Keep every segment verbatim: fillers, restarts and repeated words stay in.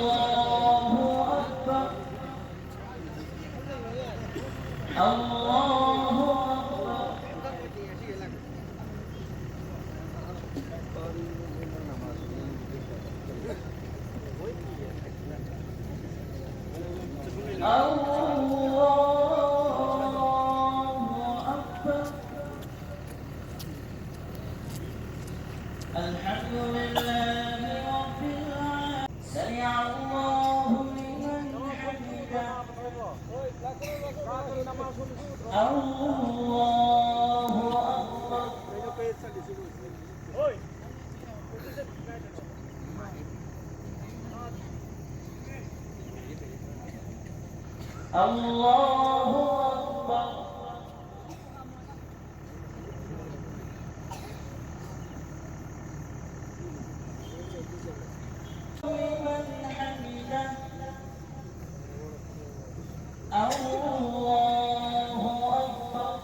الله أكبر. الله أكبر. الله أكبر. الحمد لله رب العالمين. سمع الله لمن حمده. الله أكبر. الله أكبر. لمن حمده. الله أكبر.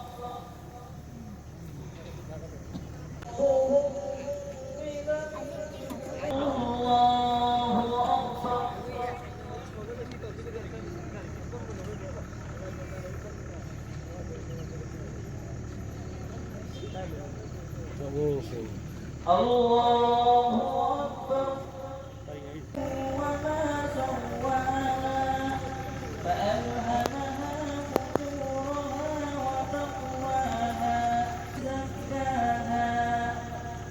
الله أكبر. الله أكبر. وما سواها فألهمها فجورها وتقواها. زكاها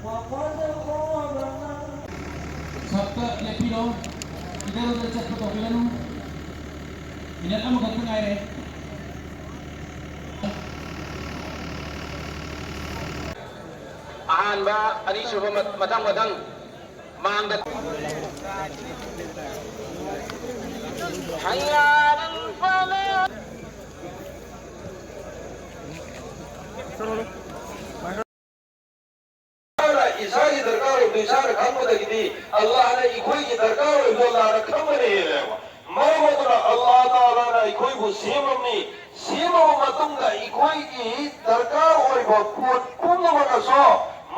وقد خاب من. ꯁꯞꯇ ꯂꯦꯞꯄꯤꯔꯣ꯫ ꯏꯗꯔꯨꯗ ꯆꯠꯄ ꯇꯧꯕꯤꯔꯅꯨ꯫ ꯃꯤꯅꯠ ꯑꯃꯈꯛꯇ ꯉꯥꯏꯔꯦ꯫ ꯑꯍꯥꯟꯕ, ꯑꯅꯤꯁꯨꯕ, ꯃ-, ꯃꯊꯪ ꯃꯊꯪ ꯃꯥꯡꯗ꯫ ꯏꯁꯥꯒꯤ ꯗꯔꯀꯥꯔ ꯑꯣꯏꯕꯗꯨ ꯏꯁꯥꯅ ꯈꯪꯕꯗꯒꯤꯗꯤ ꯑꯜꯂꯥꯍꯅ ꯑꯩꯈꯣꯏꯒꯤ ꯗꯔꯀꯥꯔ ꯑꯣꯏꯕꯗꯨ ꯑꯜꯂꯥꯍꯅ ꯈꯪꯕꯅ ꯍꯦꯜꯂꯦꯕ꯫ ꯃꯔꯝ ꯑꯗꯨꯅ ꯑꯜꯂꯥꯍ ꯇꯥꯂꯥꯅ ꯑꯩꯈꯣꯏꯕꯨ ꯁꯦꯝꯃꯝꯃꯤ꯫ ꯁꯦꯝꯃꯕ ꯃꯇꯨꯡꯗ ꯑꯩꯈꯣꯏꯒꯤ ꯗꯔꯀꯥꯔ ꯑꯣꯏꯕ ꯄꯣꯠ ꯄꯨꯝꯅꯃꯛ ꯑꯁꯨ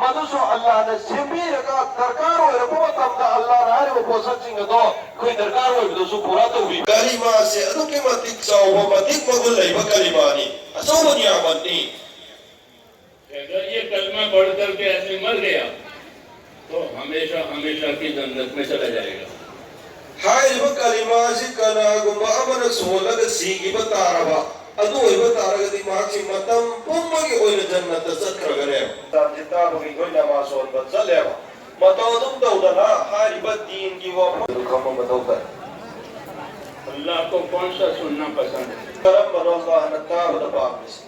ꯑꯗꯨꯁꯨ ꯑꯜꯂꯥꯍꯅ ꯁꯦꯝꯕꯤꯔꯒ ꯗꯔꯀꯥꯔ ꯑꯣꯏꯔꯛꯄ ꯃꯇꯝꯗ ꯑꯜꯂꯥꯍꯅ ꯍꯥꯏꯔꯤꯕ ꯄꯣꯠꯁꯛꯁꯤꯡ ꯑꯗꯣ ꯑꯩꯈꯣꯏ ꯗꯔꯀꯥꯔ ꯑꯣꯏꯕꯗꯁꯨ ꯄꯨꯔꯥ ꯇꯧꯕꯤ꯫ ꯀꯂꯤꯃꯥꯁꯦ ꯑꯗꯨꯛꯀꯤ ꯃꯇꯤꯛ ꯆꯥꯎꯕ, ꯃꯇꯤꯛ ꯃꯒꯨꯟ ꯂꯩꯕ ꯀꯂꯤꯃꯥꯅꯤ, ꯑꯆꯧꯕ ꯅꯤꯌꯥꯃꯠꯅꯤ꯫ अगर ये कलमा पढ़ करके आदमी मर गया, तो हमेशा, हमेशा की जन्नत में चला जाएगा। ꯍꯥꯏꯔꯤꯕ ꯀꯂꯤꯃꯥꯁꯤ ꯀꯅꯥꯒꯨꯝꯕ ꯑꯃꯅ ꯁꯣꯜꯂꯒ ꯁꯤꯈꯤꯕ ꯇꯥꯔꯕ, ꯑꯗꯨ ꯑꯣꯏꯕ ꯇꯥꯔꯒꯗꯤ ꯃꯍꯥꯛꯁꯤ ꯃꯇꯝ ꯄꯨꯝꯕꯒꯤ ꯑꯣꯏꯅ ꯖꯟꯅꯠꯇ ꯆꯠꯈ꯭ꯔꯒꯅꯦ꯫ ꯇꯥꯟꯁꯤ ꯇꯥꯕꯒꯤ ꯑꯩꯈꯣꯏ ꯅꯃꯥꯖ ꯁꯣꯟꯕ ꯆꯠꯂꯦꯕ꯫ ꯃꯇꯧ ꯑꯗꯨꯝ ꯇꯧꯗꯅ ꯍꯥꯏꯔꯤꯕ ꯗꯤꯟꯒꯤ ꯋꯥꯐꯝ ꯑꯗꯨ ꯈꯪꯕ ꯃꯊꯧ ꯇꯥꯏ꯫ अल्लाह को कौन सा सुनना पसंद है? ꯀꯔꯝꯕꯅꯣ ꯑꯜꯂꯥꯍꯅ ꯇꯥꯕꯗ ꯄꯥꯝꯃꯤꯁꯦ?